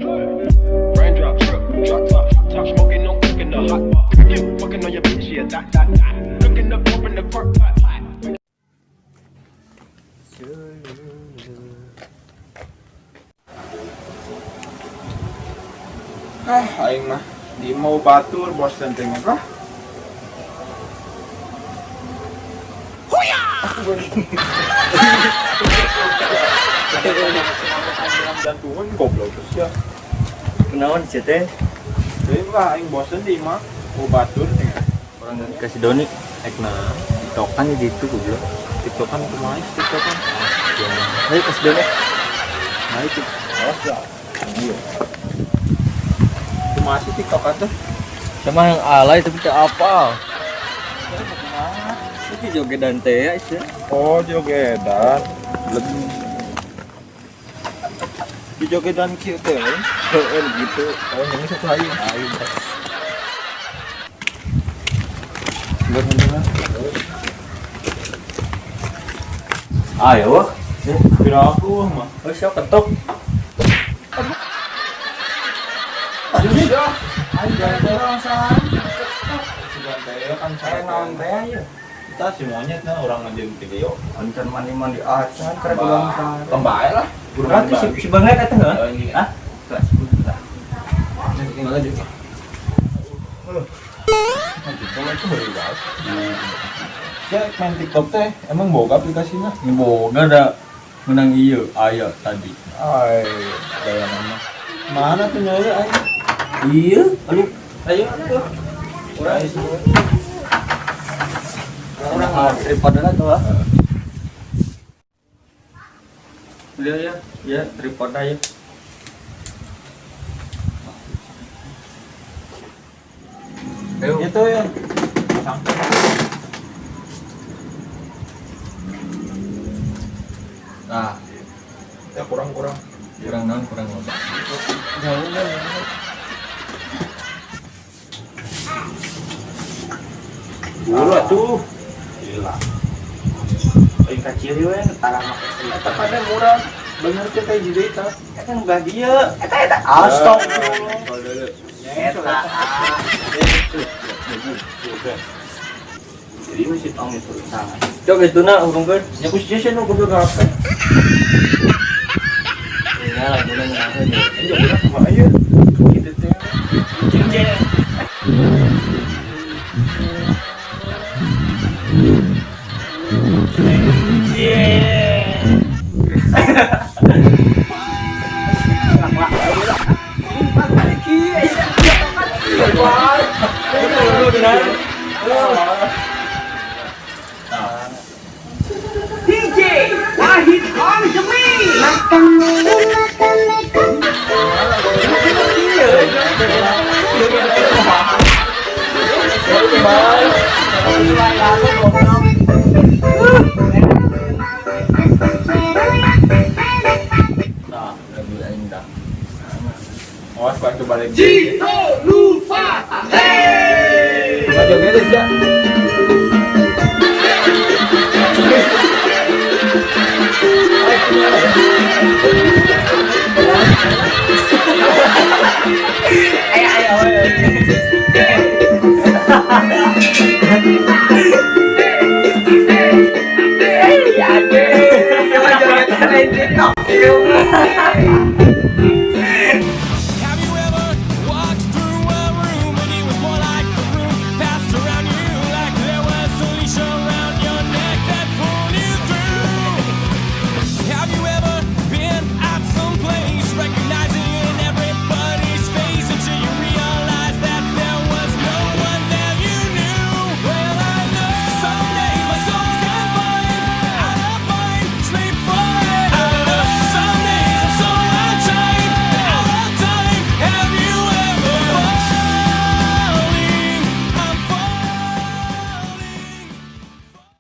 Raindrop, drip, drop top, top smoking, no cooking the hot pot. Fucking on your bitch, yeah, that, that, that. Looking up, open the park pot. Ah, aing mah di mau batur bosen teh mah. Jantungan goblok terus ya. Kenaon sih teh? Jadi lah aing bosen di mah mau batur teh. Orang kasih Doni ek nah tiktokan di ditu goblok. TikTokan kumaha sih TikTokan? Ayo kasih Doni. Nah itu. Awas ya. Iya. Kumaha sih TikTokan tuh? Sama yang alay tapi tak apa. Itu jogedan teh ya sih. Oh, jogedan. Lebih di jogedan kieu teh. Heeh gitu. Oh, ini satu ayo. Ayo. Bener-bener. Ayo. Kira aku mah. Oh, siap ketok. Ayo, ayo kan saya naon teh ya. Kita si monyet nah orang ngajarin video. Ancan mandi-mandi acan karek ulang sare. Kembali lah. Berarti si si banget eta heuh? Oh, ini. Hah? Kelas lah. Nanti tinggal aja. TikTok itu baru banget. Ya main TikTok teh emang boga aplikasinya? Ini boga da menang ieu aya tadi. Ay, gaya nama. Mana tuh nyari ay? Iya, aduh. Ayo atuh. Urang semua. Urang tripod lah tuh ah. Beliau ya, ya tripod aja. Ayo. Itu ya. Nah, Ya kurang-kurang. kurang naon kurang loba. Jauh kan. Dulu atuh. Gila. Aing kaciri we tara make Eta pada murah. Bener teh kayak jadi eta. Eta nu gak dieu. Eta eta astagfirullah. Eta. Jadi masih tong itu tangan. Coba itu na urungkeun. Ya ku sia nu goblok HP. Ya laguna ngeunaheun ya. Ayo udah kumaha ieu? Gitu teh. Jeng jeng. DJ Wahid on the mix. Nah, lagu aing dah. Awas pan kebalik. Jito Lupa. Hey. Coba joget deh, ya.